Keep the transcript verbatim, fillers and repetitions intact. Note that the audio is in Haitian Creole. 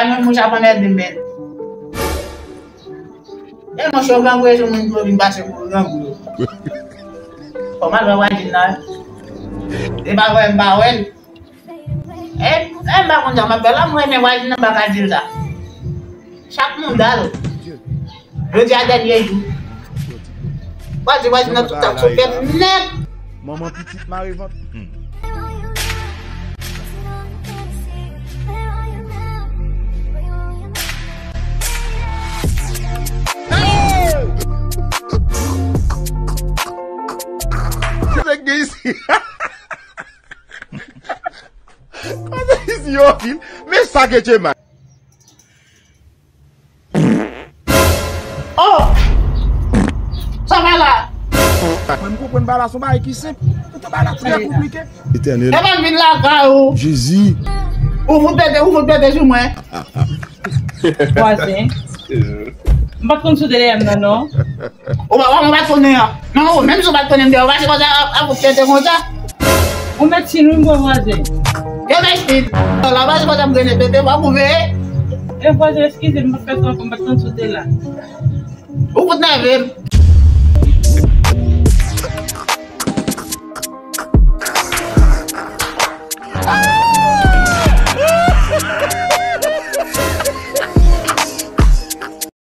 Mwen, mouch ap anmède m, men. E monchè, grangou e sou moun ki vin pase pou grangou yo. Fò m al wè vwazin nan. E pa wè, m pa wè l. E, e m pa konn sa m ap fè la, m renmen vwazin nan, m pa ka di l sa. Chak moun dal. Jodi a dènye jou. Vwazin, vwazin nan tout sa k sou tèt nèt. Manman pitit mare vant. Hmm. Hey! Se nèg gen isi. Kote isi yo vin? Men sa ke Djema. Oh! Sa va la? Mwen, m konprann bagay la, se yon bagay ki senp. Poutan bagay la trè konplike. Etènèl. Epa m vin lakay ou. Jezi. Ou fout pete, ou fout pete sou mwen. Vwazen. M pa t konn sou telefòn nan, non. Ou pa wè mwen pa t konnen an. Non, ou menm si w pa t konnen m te, ou pase konsa, ap, ap tete konsa. Ou mèt si nou bon vwazen. Yo mèt si. La pase konsa m grennen tete, w ap ouveye. E vwazen, eskize m, m pa t fè sa ankò, m pa t konn sou te la. Ou fout nève m.